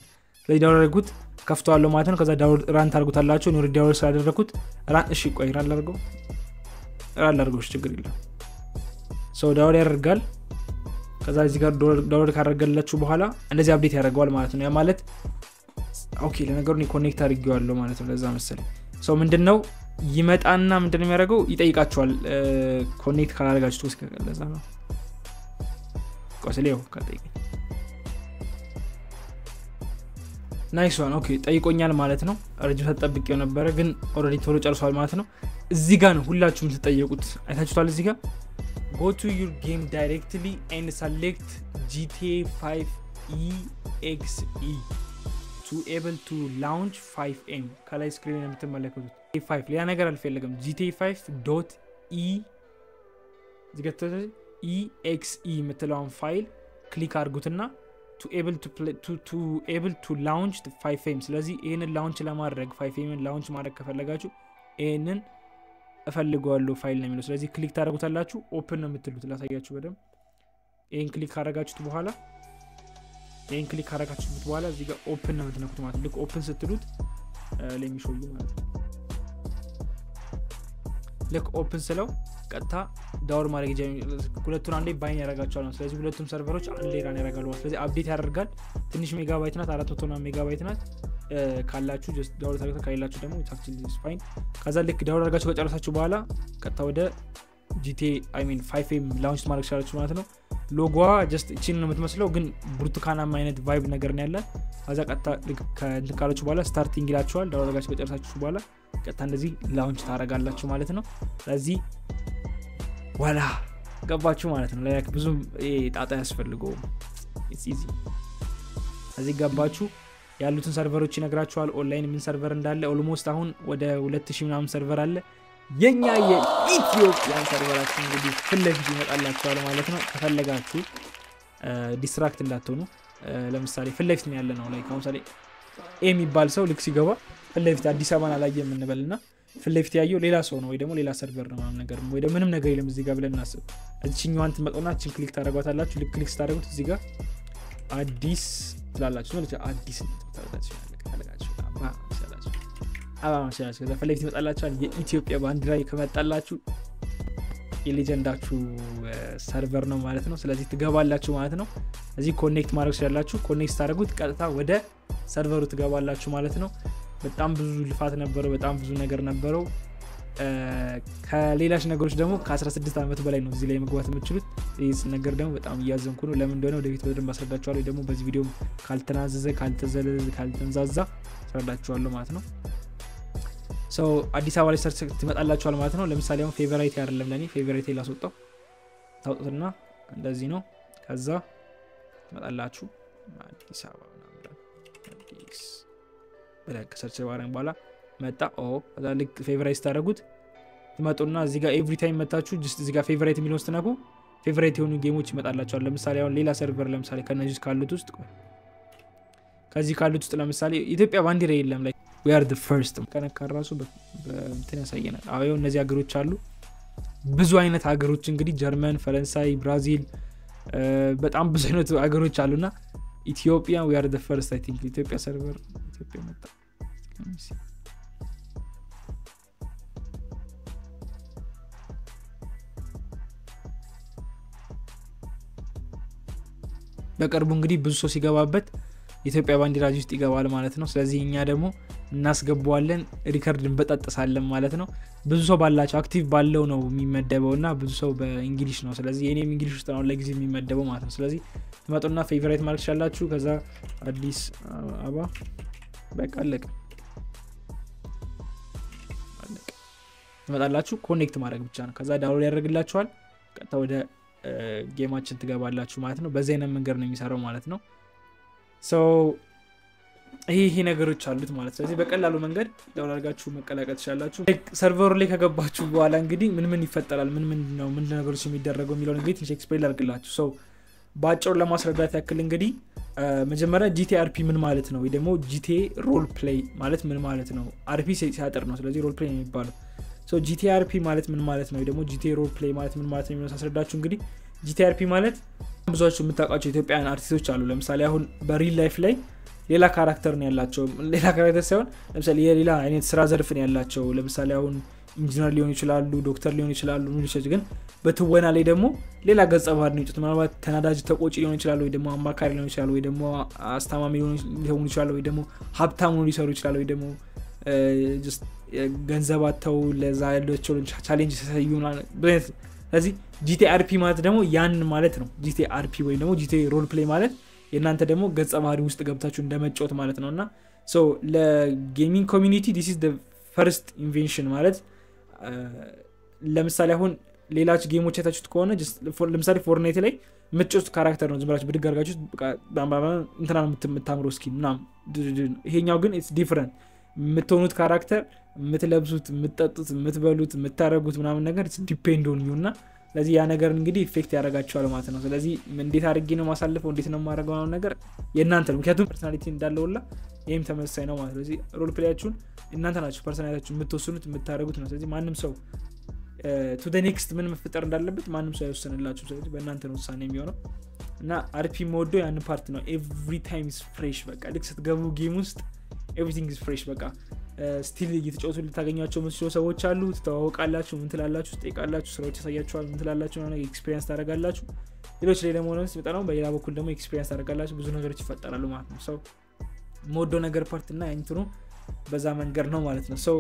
ስለዚህ download አድርጉት ከፍተዋለሁ ማለት ነው። ከዛ download run ታደርጉታላችሁ። እኔ already download ስላደረኩት run እሺ ቆይ run ላድርገው እሺ ችግር የለም። So download ያደርጋል። ከዛ እዚህ ጋር download ካደረገላችሁ በኋላ እንደዚህ update ያደርገዋል ማለት ነው። ያ ማለት okay ለነገሩ እኔ connect አድርጌዋለሁ ማለት ነው። ለዛ መሰለኝ so ምንድነው ይመጣና ምንድነው የሚያደርገው ይጠይቃችኋል። Connect ካላደረጋችሁ ለዛ ነው ቆስሌው ከጠይቀኝ nice one okay ጠይቆኛል ማለት ነው። ረጅም ሰዓት ጠብቄው ነበረ ግን already ቶሎ ጨርሷል ማለት ነው። እዚህ ጋር ነው ሁላችሁም ተጠየቁት አይታችሁታል። እዚህ ጋር go to your game directly and select GTA 5 EXE to able to launch 5M ከላይ screen የምትመለከቱት 5 ሌላ ነገር አልፈለግም። GTA 5.e EXE የምትለውን ፋይል click አድርጉትና to able to play, to able to launch the 5M። ስለዚህ ይሄንን launch ለማድረግ 5M launch ማድረግ ከፈለጋችሁ ይሄንን እፈልገዋለሁ ፋይል ነው የሚለው። ስለዚህ click ታደርጉታላችሁ። Open ነው የምትሉት። ላሳያችሁ በደንብ። ይሄን click ካደረጋችሁት በኋላ እዚህ ጋር open ነው የምትነኩት ማለት ነው። ልክ open ስትሉት let me show you ማለት ነው። ልክ open ስለው ቀጥታ download ማድረግ ይጀምራል። ሁለቱን አንዴ bind ያደርጋቸዋል ነው። ስለዚህ ሁለቱም server ኦች አንዴ run ያደርጋሉ ማለት። ስለዚህ update ያደርጋል። ትንሽ ሜጋባይት ናት፣ 400 ሜጋባይት ናት። ካላችሁ just download አድርጋችሁ ካላችሁ ደግሞ it's actually fine። ከዛ ልክ download አድርጋችሁ ከጨረሳችሁ በኋላ ቀጥታ ወደ GTA I mean 5M launch ማድረግ ትችላላችሁ ማለት ነው። Logo ዋ just እቺን ነው የምትመስለው ግን ብርቱካናማ አይነት vibe ነገር ነው ያለ። ከዛ ቀጥታ ልክ ከእንትን ካላችሁ በኋላ starting ይላችኋል። Download አድርጋችሁ ከጨረሳችሁ በኋላ ቀጥታ እንደዚህ launch ታደርጋላችሁ ማለት ነው። ስለዚህ ዋላ ገባችሁ ማለት ነው። Like ብዙም ጣጣ ያስፈልገው it's easy። እዚህ ገባችሁ ያሉትን server ኦች ይነግራችኋል። ኦንላይን ምን server እንዳለ almost አሁን ወደ 2000 ምናምን server አለ። የኛ የኢትዮጵያን server ኣችን እንግዲህ ፊት ለፊት ይመጣላችኋል ማለት ነው። ከፈለጋችሁ distract እንዳትሆኑ። ለምሳሌ ፊት ለፊት ነው ያለነው። Like አሁን ለምሳሌ A የሚባል ሰው ልክ ሲገባ ፊት ለፊት አዲስ አበባን አላየም እንበልና ፊት ለፊት ያየው ሌላ ሰው ነው ወይ ደግሞ ሌላ server ነው ምናምን ነገር ወይ ደግሞ ምንም ነገር የለም እዚህ ጋር ብለን እናስብ። እዚህኛዋን ትመጡና እቺን click ታደርጓታላችሁ። ልክ click ስታደርጉት እዚህ ጋር አዲስ ትላላችሁ ማለት ነው። አዲስ ትላላችሁ ያለቃችሁ አባ ማሻአላ ከዛ ፊት ለፊት ይመጣላችኋል። የኢትዮጵያ ባንዲራ ከመጣላችሁ የ legend ኣችሁ server ነው ማለት ነው። ስለዚህ ትገባላችሁ ማለት ነው። እዚህ connect ማድረግ ስላላችሁ connect ታደርጉት ቀጥታ ወደ server ኡ ትገባላችሁ ማለት ነው። በጣም ብዙ ልፋት ነበረው፣ በጣም ብዙ ነገር ነበረው። ከሌላሽ ነገሮች ደግሞ ከ16 ዓመት በላይ ነው እዚህ ላይ መግባት የምትችሉት። ይህ ነገር ደግሞ በጣም እያዘንኩ ነው። ለምን እንደሆነ ወደፊት በደንብ አስረዳችኋለሁ። ደግሞ በዚህ ቪዲዮም ካልተናዘዘ ካልተዘለዘ ካልተንዛዛ አስረዳችኋለሁ ማለት ነው። So አዲስ አበባ ላይ search ትመጣላችኋል ማለት ነው። ለምሳሌ አሁን favorite አይደለም ለኔ favorite ላስወጣው ታውጡትና እንደዚህ ነው። ከዛ ትመጣላችሁ አዲስ አበባ አዲስ ብለህ search ባረን በኋላ መጣ። ኦ ከዛ ልክ favorite ስታደርጉት ትመጡና እዚህ ጋር every time መታችሁ just እዚህ ጋር favorite የሚለውን ስትነኩ favorite የሆኑ game ኦች ይመጣላችኋል። ለምሳሌ አሁን ሌላ server ለምሳሌ ከነዚህ ካሉት ውስጥ ከዚህ ካሉት ውስጥ ለምሳሌ ኢትዮጵያ ባንዲራ የለም ላይ we are the first ከነካ ራሱ በእንትን ያሳየናል። አዎ እነዚህ ሀገሮች አሉ። ብዙ አይነት ሀገሮች እንግዲህ ጀርመን፣ ፈረንሳይ፣ ብራዚል በጣም ብዙ አይነት ሀገሮች አሉና ኢትዮጵያ we are the first I think ኢትዮጵያ server ኢትዮጵያ መጣ። በቅርቡ እንግዲህ ብዙ ሰው ሲገባበት ኢትዮጵያ ባንዲራ ውስጥ ይገባል ማለት ነው። ስለዚህ እኛ ደግሞ እናስገባዋለን፣ record እንበጣጥሳለን ማለት ነው። ብዙ ሰው ባላቸው active ባለው ነው የሚመደበውና ብዙ ሰው በ English ነው። ስለዚህ የኔም English ውስጥ ነው ለጊዜው የሚመደበው ማለት ነው። ስለዚህ ትመጡና favorite ማለት ትችላላችሁ። ከዛ አዲስ አበባ በቃ አለቀ አለቀ። ትመጣላችሁ፣ connect ማድረግ ብቻ ነው። ከዛ download ያደርግላችኋል። ቀጥታ ወደ game ኣችን ትገባላችሁ ማለት ነው። በዚህ አይነት መንገድ ነው የሚሰራው ማለት ነው። So ይሄ ነገሮች አሉት ማለት። ስለዚህ በቀላሉ መንገድ download አድርጋችሁ መቀላቀል ትችላላችሁ። Server ኡ ላይ ከገባችሁ በኋላ እንግዲህ ምን ምን ይፈጠራል፣ ምን ምን ነው ምን ነገሮች የሚደረገው የሚለውን እንግዲህ ትንሽ explain ላድርግላችሁ። So በአጭሩ ለማስረዳት ያክል እንግዲህ መጀመሪያ GTA RP ምን ማለት ነው ወይ ደግሞ GTA role play ማለት ምን ማለት ነው? RP ሲያጥር ነው። ስለዚህ role play ነው የሚባለው። So GTA RP ማለት ምን ማለት ነው ወይ ደግሞ GTA role play ማለት ምን ማለት ነው የሚለውን ሳስረዳችሁ እንግዲህ GTA RP ማለት ብዙዎቻችሁ የምታውቋቸው ኢትዮጵያውያን አርቲስቶች አሉ። ለምሳሌ አሁን በ real life ላይ ሌላ character ነው ያላቸው። ሌላ character ሳይሆን ለምሳሌ የሌላ አይነት ስራ ዘርፍ ነው ያላቸው። ለምሳሌ አሁን ኢንጂነር ሊሆኑ ይችላሉ፣ ዶክተር ሊሆኑ ይችላሉ። ምን ይችላል ግን በትወና ላይ ደግሞ ሌላ ገጸ ባህሪ ነው የሚጫወቱት። ምናልባት ተናዳጅ ተቆጪ ሊሆን ይችላል፣ ወይ ደግሞ አማካሪ ሊሆን ይችላል፣ ወይ ደግሞ አስታማሚ ሊሆኑ ይችላል፣ ወይ ደግሞ ሀብታም ሆኖ ሊሰሩ ይችላል፣ ወይ ደግሞ just ገንዘብ አጥተው ለዛ ያላቸው challenge ሲያሳዩ ምናምን። ስለዚህ GTA RP ማለት ደግሞ ያን ማለት ነው። GTA RP ወይ ደግሞ GTA role play ማለት የእናንተ ደግሞ ገጸ ባህሪ ውስጥ ገብታችሁ እንደመጫወት ማለት ነው። እና so ለ gaming community this is the first invention ማለት ለምሳሌ አሁን ሌላች game ኦች አይታችሁት ከሆነ ለምሳሌ Fortnite ላይ የምትጫወቱት character ነው። ዝም ብላችሁ ብድግ አድርጋችሁ እንትና ነው የምታምረው skin ምናምን። ይሄኛው ግን it's different። የምትሆኑት character፣ የምትለብሱት፣ የምትጠጡት፣ የምትበሉት፣ የምታደርጉት ምናምን ነገር depend on you እና ስለዚህ ያ ነገር እንግዲህ effect ያደርጋቸዋል ማለት ነው። ስለዚህ እንዴት አድርጌ ነው ማሳልፈው፣ እንዴት ነው የማደርገው ምናምን ነገር የእናንተ ነው። ምክንያቱም personality እንዳለው ሁላ ይህም ተመሳሳይ ነው ማለት ነው። ስለዚህ role play ያችሁን እናንተ ናችሁ personality ያችሁን የምትወስኑት፣ የምታደርጉት ነው። ስለዚህ ማንም ሰው to the next ምን መፈጠር እንዳለበት ማንም ሰው አይወስንላችሁም። ስለዚህ በእናንተ ነው ውሳኔ የሚሆነው እና RP የምወደው ያን part ነው። Every time is fresh። በቃ ልክ ስትገቡ game ውስጥ everything is fresh። በቃ still እየተጫወቱ ልታገኟቸው የምትችሉ ሰዎች አሉ። ትተዋወቃላችሁ፣ ምን ትላላችሁ፣ ትጠይቃላችሁ፣ ስራዎች ያሳያችኋል፣ ምን ትላላችሁ፣ experience ታደርጋላችሁ። ሌሎች ላይ ደግሞ ሲመጣ ደግሞ በሌላ በኩል ደግሞ experience ታደርጋላችሁ። ብዙ ነገሮች ይፈጠራሉ ማለት ነው። So የምወደው ነገር part እና እንትኑ በዛ መንገድ ነው ማለት ነው። So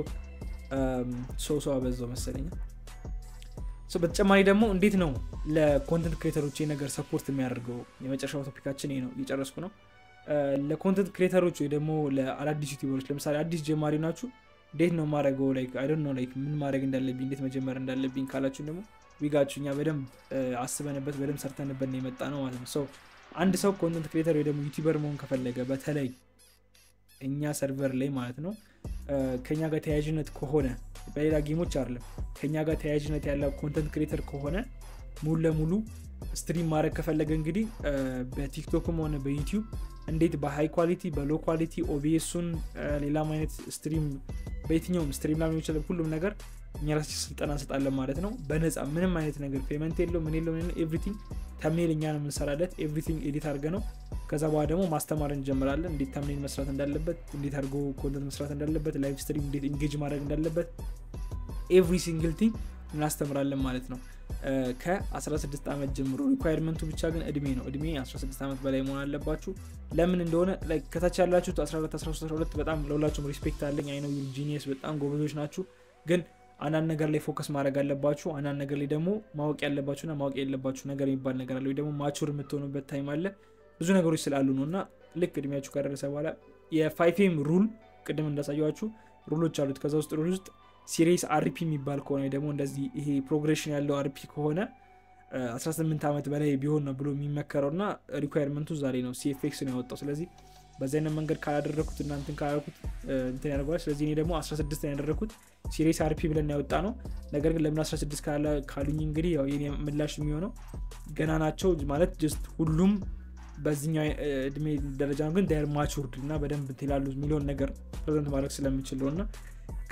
ሰው አበዛው መሰለኝ። በተጨማሪ ደግሞ እንዴት ነው ለ content creator ኦች ነገር support የሚያደርገው? የመጨረሻው topic ኣችን ይሄ ነው። እየጨረስኩ ነው። ለ content creator ኦች ወይ ደግሞ ለአዳዲስ YouTuber ኦች፣ ለምሳሌ አዲስ ጀማሪ ናችሁ፣ እንዴት ነው ማድረገው፣ like I don't know like ምን ማድረግ እንዳለብኝ፣ እንዴት መጀመር እንዳለብኝ ካላችሁ ደግሞ we got you። እኛ በደንብ አስበንበት በደንብ ሰርተንበት ነው የመጣ ነው ማለት ነው። So አንድ ሰው content creator ወይ ደግሞ YouTuber መሆን ከፈለገ በተለይ እኛ server ላይ ማለት ነው፣ ከኛ ጋር ተያያዥነት ከሆነ፣ በሌላ game ኦች አይደለም፣ ከኛ ጋር ተያያዥነት ያለው content creator ከሆነ ሙሉ ለሙሉ stream ማድረግ ከፈለገ እንግዲህ በ TikTok ም ሆነ በ YouTube እንዴት በ high quality፣ በ low quality፣ OBS ኡን፣ ሌላም አይነት stream በየትኛውም stream ላይ ይችላል፣ ሁሉም ነገር እኛ ራሳችን ስልጠና እንሰጣለን ማለት ነው። በነፃ፣ ምንም አይነት ነገር payment የለው፣ ምን የለው። Everything thumbnail እኛ ነው የምንሰራለት። Everything edit አድርገ ነው ከዛ በኋላ ደግሞ ማስተማር እንጀምራለን። እንዴት thumbnail መስራት እንዳለበት፣ እንዴት አድርጎ content መስራት እንዳለበት፣ live stream እንዴት engage ማድረግ እንዳለበት every single thing እናስተምራለን ማለት ነው። ከ16 ዓመት ጀምሮ requirement ኡ ብቻ ግን እድሜ ነው። እድሜ 16 ዓመት በላይ መሆን አለባችሁ። ለምን እንደሆነ ከታች ያላችሁት 14፣ 13፣ 12 በጣም ለሁላችሁም respect አለኝ። I know you're genius፣ በጣም ጎበዞች ናችሁ። ግን አንዳንድ ነገር ላይ focus ማድረግ አለባችሁ። አንዳንድ ነገር ላይ ደግሞ ማወቅ ያለባችሁና ማወቅ የሌለባችሁ ነገር የሚባል ነገር አለ። ወይ ደግሞ mature የምትሆኑበት time አለ። ብዙ ነገሮች ስላሉ ነው እና ልክ እድሜያችሁ ከደረሰ በኋላ የ FiveM rule ቅድም እንዳሳየኋችሁ rule ኦች አሉት። ከዛ ውስጥ rule ውስጥ serious RP የሚባል ከሆነ ደግሞ እንደዚህ ይሄ progression ያለው RP ከሆነ 18 ዓመት በላይ ቢሆን ነው ብሎ የሚመከረው እና requirement ኡ ዛሬ ነው CFX ነው ያወጣው። ስለዚህ በዚህ አይነት መንገድ ካላደረኩት እና እንትን ካላደረኩት እንትን ያደርገዋል። ስለዚህ እኔ ደግሞ 16 ነው ያደረኩት፣ serious RP ብለን ያወጣ ነው። ነገር ግን ለምን 16 ካሉኝ እንግዲህ ያው የኔ ምላሽ የሚሆነው ገና ናቸው ማለት just ሁሉም በዚህኛው እድሜ ደረጃ ነው፣ ግን they're matured እና በደንብ እንትን ይላሉ የሚለውን ነገር present ማድረግ ስለምችል ነው። እና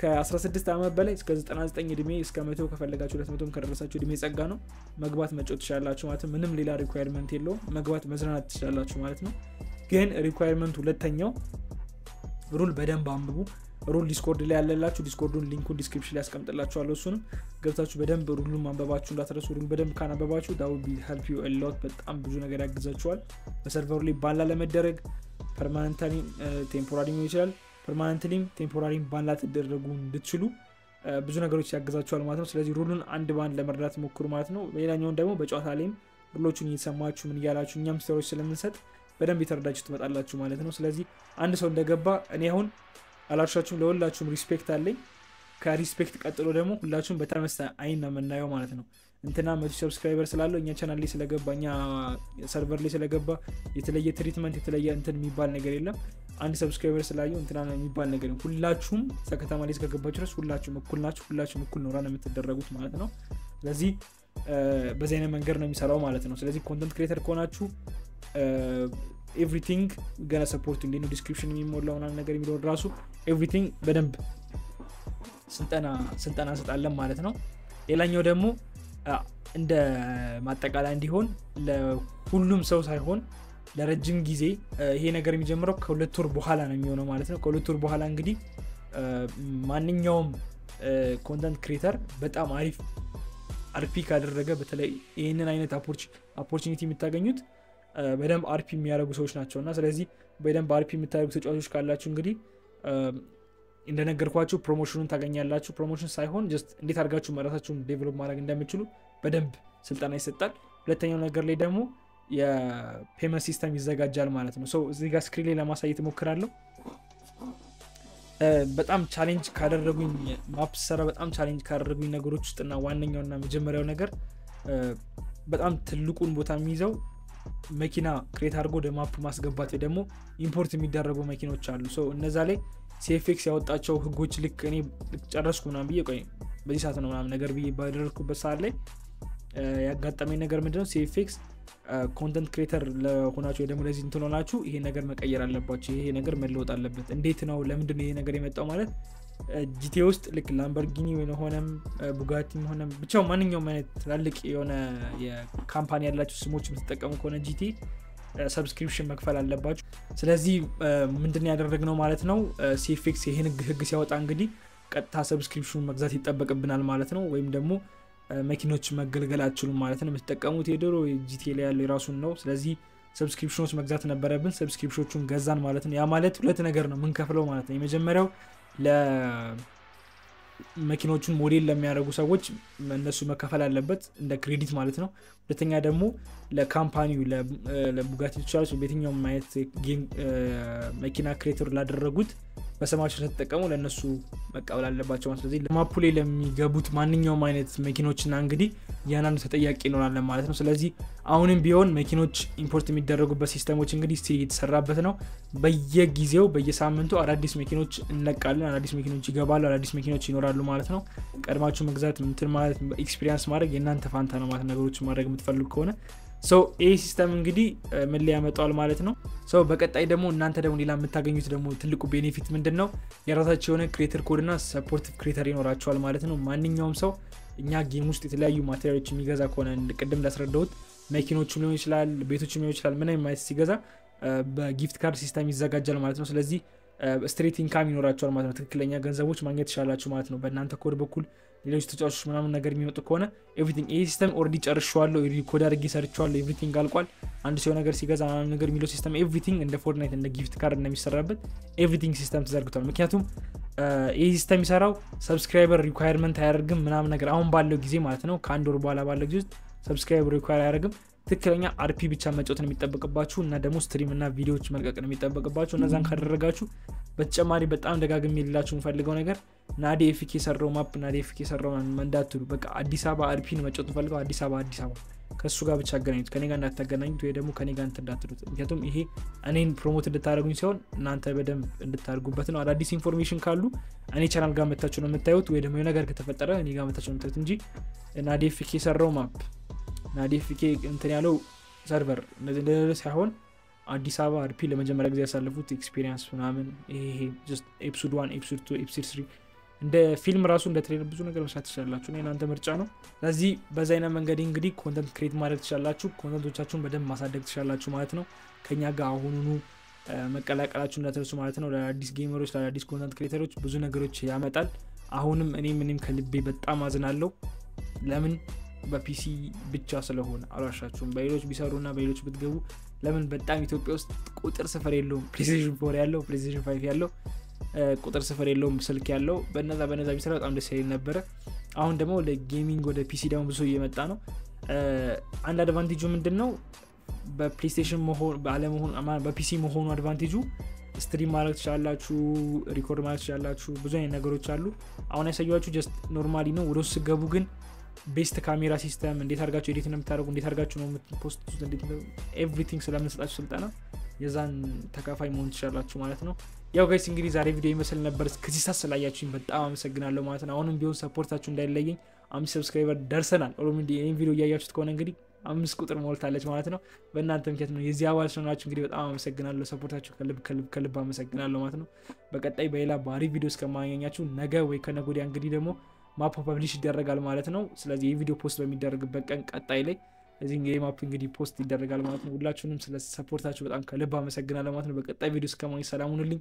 ከ16 ዓመት በላይ እስከ 99 እድሜ፣ እስከ 100 ከፈለጋችሁ፣ 200 ከደረሳችሁ እድሜ ጸጋ ነው፣ መግባት መጫወት ትችላላችሁ ማለት ነው። ምንም ሌላ requirement የለውም። መግባት መዝናናት ትችላላችሁ ማለት ነው። ግን requirement ሁለተኛው rule በደንብ አንብቡ። Rule Discord ላይ ያለላችሁ፣ Discord ኡን link ኡን description ላይ ያስቀምጥላችኋለሁ። እሱንም ገብታችሁ በደንብ rule ኡን ማንበባችሁ እንዳትረሱ። Rule በደንብ ካነበባችሁ that will be help you a lot፣ በጣም ብዙ ነገር ያግዛችኋል። በ server ኡ ላይ ban ላለመደረግ permanently፣ temporary ሊሆን ይችላል፣ permanently ም temporary ም ban ላትደረጉ እንድትችሉ ብዙ ነገሮች ያግዛችኋል ማለት ነው። ስለዚህ rule ኡን አንድ በአንድ ለመረዳት ሞክሩ ማለት ነው። ሌላኛውን ደግሞ በጨዋታ ላይም rule ኦቹን እየሰማችሁ ምን እያላችሁ እኛም ስራዎች ስለምንሰጥ በደንብ የተረዳችሁ ትመጣላችሁ ማለት ነው። ስለዚህ አንድ ሰው እንደገባ እኔ አሁን አላልሻችሁም፣ ለሁላችሁም respect አለኝ። ከ respect ቀጥሎ ደግሞ ሁላችሁም በተመሳሳይ አይን ነው የምናየው ማለት ነው። እንትና 100 subscriber ስላለው እኛ ቻናል ላይ ስለገባ፣ እኛ server ላይ ስለገባ የተለየ treatment፣ የተለየ እንትን የሚባል ነገር የለም። አንድ subscriber ስላየው እንትና የሚባል ነገር የለም። ሁላችሁም ከተማ ላይ እስከገባችሁ ድረስ ሁላችሁም እኩል ናችሁ። ሁላችሁም እኩል ነው run የምትደረጉት ማለት ነው። ስለዚህ በዚህ አይነት መንገድ ነው የሚሰራው ማለት ነው። ስለዚህ content creator ከሆናችሁ everything ገና support እንዴት ነው description የሚሞላው ምናምን ነገር የሚለውን ራሱ everything በደንብ ስልጠና እንሰጣለን ማለት ነው። ሌላኛው ደግሞ እንደ ማጠቃለያ እንዲሆን፣ ለሁሉም ሰው ሳይሆን ለረጅም ጊዜ ይሄ ነገር የሚጀምረው ከ2 ወር በኋላ ነው የሚሆነው ማለት ነው። ከ2 ወር በኋላ እንግዲህ ማንኛውም content creator በጣም አሪፍ RP ካደረገ፣ በተለይ ይህንን አይነት opportunity የምታገኙት በደንብ RP የሚያደርጉ ሰዎች ናቸው። እና ስለዚህ በደንብ RP የምታደርጉ ተጫዋቾች ካላችሁ እንግዲህ እንደነገርኳችሁ promotion ኑን ታገኛላችሁ። Promotion ሳይሆን just እንዴት አድርጋችሁ ራሳችሁን develop ማድረግ እንደምትችሉ በደንብ ስልጠና ይሰጣል። ሁለተኛው ነገር ላይ ደግሞ የ payment system ይዘጋጃል ማለት ነው። So እዚህ ጋር screen ላይ ለማሳየት እሞክራለሁ። በጣም challenge ካደረጉኝ፣ map ስሰራ በጣም challenge ካደረጉኝ ነገሮች ውስጥና ዋነኛውና መጀመሪያው ነገር፣ በጣም ትልቁን ቦታ የሚይዘው መኪና create አድርጎ ወደ map ማስገባት ወይ ደግሞ import የሚደረጉ መኪኖች አሉ። So እነዛ ላይ CFX ያወጣቸው ህጎች፣ ልክ እኔ ጨረስኩ ምናምን ብዬ፣ ቆይ በዚህ ሰዓት ነው ምናምን ነገር ብዬ ባደረግኩበት ሰዓት ላይ ያጋጠመኝ ነገር ምንድነው? CFX content creator ለሆናችሁ ወይ ደግሞ ለዚህ እንትን ሆናችሁ ይሄ ነገር መቀየር አለባችሁ፣ ይሄ ነገር መለወጥ አለበት። እንዴት ነው፣ ለምንድን ነው ይሄ ነገር የመጣው? ማለት GTA ውስጥ ልክ ላምበርጊኒ ሆነም ቡጋቲም ሆነም ብቻው ማንኛውም አይነት ትላልቅ የሆነ የ company ያላቸው ስሞች የምትጠቀሙ ከሆነ GTA subscription መክፈል አለባችሁ። ስለዚህ ምንድን ያደረግነው ማለት ነው፣ CFX ይህን ህግ ሲያወጣ እንግዲህ ቀጥታ subscription ኑን መግዛት ይጠበቅብናል ማለት ነው። ወይም ደግሞ መኪኖች መገልገል አትችሉም ማለት ነው። የምትጠቀሙት የድሮ GTA ላይ ያለው የራሱን ነው። ስለዚህ subscription ኖች መግዛት ነበረብን። Subscription ኖቹን ገዛን ማለት ነው። ያ ማለት ሁለት ነገር ነው የምንከፍለው ማለት ነው። የመጀመሪያው ለመኪኖቹን ሞዴል ለሚያደርጉ ሰዎች እነሱ መከፈል አለበት እንደ credit ማለት ነው። ሁለተኛ ደግሞ ለ company ው፣ ለቡጋቲ ተጫዋች፣ በየትኛውም አይነት መኪና creator ላደረጉት፣ በስማቸው ስለተጠቀሙ ለእነሱ መቀበል አለባቸው። ስለዚህ map ኡ ላይ ለሚገቡት ማንኛውም አይነት መኪኖችና እንግዲህ እያንዳንዱ ተጠያቂ እንሆናለን ማለት ነው። ስለዚህ አሁንም ቢሆን መኪኖች import የሚደረጉበት system ኦች እንግዲህ still እየተሰራበት ነው። በየጊዜው በየሳምንቱ አዳዲስ መኪኖች እንለቃለን። አዳዲስ መኪኖች ይገባሉ፣ አዳዲስ መኪኖች ይኖራሉ ማለት ነው። ቀድማችሁ መግዛት፣ እንትን ማለት፣ experience ማድረግ የእናንተ ፋንታ ነው ማለት፣ ነገሮች ማድረግ የምትፈልጉ ከሆነ። So ይህ system እንግዲህ ምን ሊያመጣዋል ማለት ነው። So በቀጣይ ደግሞ እናንተ ደግሞ ሌላ የምታገኙት ደግሞ ትልቁ benefit ምንድን ነው? የራሳቸው የሆነ creator code እና supportive creator ይኖራቸዋል ማለት ነው። ማንኛውም ሰው እኛ game ውስጥ የተለያዩ material ኦች የሚገዛ ከሆነ፣ ቅድም እንዳስረዳሁት መኪኖችም ሊሆን ይችላል፣ ቤቶችም ሊሆን ይችላል፣ ምንም አይነት ሲገዛ በ gift card system ይዘጋጃል ማለት ነው። ስለዚህ straight income ይኖራቸዋል ማለት ነው። ትክክለኛ ገንዘቦች ማግኘት ትችላላችሁ ማለት ነው። በእናንተ ኮድ በኩል ሌሎች ተጫዋቾች ምናምን ነገር የሚመጡ ከሆነ everything ይህ system already ጨርሼዋለሁ፣ ኮድ አድርጌ ሰርቼዋለሁ፣ everything አልቋል። አንድ ሰው ነገር ሲገዛ ምናምን ነገር የሚለው system everything እንደ Fortnite እንደ gift card እንደሚሰራበት everything system ተዘርግቷል። ምክንያቱም ይህ system የሚሰራው subscriber requirement አያደርግም ምናምን ነገር አሁን ባለው ጊዜ ማለት ነው። ከአንድ ወር በኋላ ባለው ጊዜ ውስጥ subscriber require አያደርግም። ትክክለኛ RP ብቻ መጫወት ነው የሚጠበቅባችሁ እና ደግሞ stream እና ቪዲዮዎች መልቀቅ ነው የሚጠበቅባችሁ። እነዛን ካደረጋችሁ፣ በተጨማሪ በጣም ደጋግሜ ልላችሁ የምፈልገው ነገር ናዲ ኤፍኬ የሰራው map፣ ናዲ ኤፍኬ የሰራው እንዳትሉ። በቃ አዲስ አበባ RP ነው መጫወት የምፈልገው። አዲስ አበባ፣ አዲስ አበባ ከእሱ ጋር ብቻ አገናኙት፣ ከኔ ጋር እንዳታገናኙት ወይ ደግሞ ከኔ ጋር እንትን እንዳትሉት። ምክንያቱም ይሄ እኔን promote እንድታደርጉኝ ሲሆን እናንተ በደንብ እንድታደርጉበት ነው። አዳዲስ information ካሉ እኔ ቻናል ጋር መታችሁ ነው የምታዩት፣ ወይ ደግሞ ነገር ከተፈጠረ እኔ ጋር መታችሁ ነው የምታዩት እንጂ ናዲ ኤፍኬ የሰራው map፣ ናዲ ኤፍኬ እንትን ያለው server እንደዚህ እንደሌለ ሳይሆን አዲስ አበባ RP ለመጀመሪያ ጊዜ ያሳለፉት experience ምናምን ይሄ episode 1፣ episode 2፣ episode 3 እንደ ፊልም ራሱ እንደ trailer ብዙ ነገር መስራት ትችላላችሁ። የእናንተ ምርጫ ነው። ስለዚህ በዛ አይነት መንገድ እንግዲህ content create ማድረግ ትችላላችሁ። Content ኦቻችሁን በደንብ ማሳደግ ትችላላችሁ ማለት ነው። ከኛ ጋር አሁኑኑ መቀላቀላችሁ እንዳትረሱ ማለት ነው። ለአዲስ gamer ኦች፣ ለአዲስ content creator ኦች ብዙ ነገሮች ያመጣል። አሁንም እኔም ከልቤ በጣም አዝናለሁ። ለምን? በ PC ብቻ ስለሆነ፣ አልዋሻችሁም። በሌሎች ቢሰሩና በሌሎች ብትገቡ፣ ለምን በጣም ኢትዮጵያ ውስጥ ቁጥር ስፍር የለውም። PlayStation 4 ያለው፣ PlayStation 5 ያለው ቁጥር ስፍር የለውም። ስልክ ያለው በነዛ ቢሰራ በጣም ደስ ይል ነበረ። አሁን ደግሞ ለ gaming ወደ PC ደግሞ ብዙ እየመጣ ነው። አንድ advantage ኡ ምንድን ነው? በ PlayStation አለመሆኑ፣ በ PC መሆኑ advantage ኡ stream ማድረግ ትችላላችሁ፣ record ማድረግ ትችላላችሁ። ብዙ አይነት ነገሮች አሉ። አሁን ያሳየኋችሁ just normally ነው። ወደ ውስጥ ስገቡ ግን Best camera system፣ እንዴት አድርጋችሁ edit እንደምታደርጉ፣ እንዴት አድርጋችሁ ነው የምት post ቱት፣ እንዴት everything ስለምንሰጣችሁ ስልጠና የዛን ተካፋይ መሆን ትችላላችሁ ማለት ነው። ያው guys፣ እንግዲህ ዛሬ ቪዲዮ ይመስል ነበር። እስከዚህ ሰዓት ስላያችሁኝ በጣም አመሰግናለሁ ማለት ነው። አሁንም ቢሆን support ኣችሁ እንዳይለየኝ። 5 subscriber ደርሰናል። Already ይህን ቪዲዮ እያያችሁት ከሆነ እንግዲህ 5 ቁጥር ሞልታለች ማለት ነው። በእናንተ ምክንያት ነው፣ የዚህ አባል ስለሆናችሁ እንግዲህ በጣም አመሰግናለሁ። Support ኣችሁ ከልብ ከልብ ከልብ አመሰግናለሁ ማለት ነው። በቀጣይ በሌላ በአሪፍ ቪዲዮ እስከማገኛችሁ ነገ ወይ ከነገ ወዲያ እንግዲህ ደግሞ map publish ይደረጋል ማለት ነው። ስለዚህ ይህ ቪዲዮ post በሚደረግበት ቀን ቀጣይ ላይ እዚህ እንግዲህ map እንግዲህ post ይደረጋል ማለት ነው። ሁላችሁንም ስለ support ኣችሁ በጣም ከልብ አመሰግናለሁ ማለት ነው። በቀጣይ ቪዲዮ እስከማገኝ ሰላም ሁኑልኝ።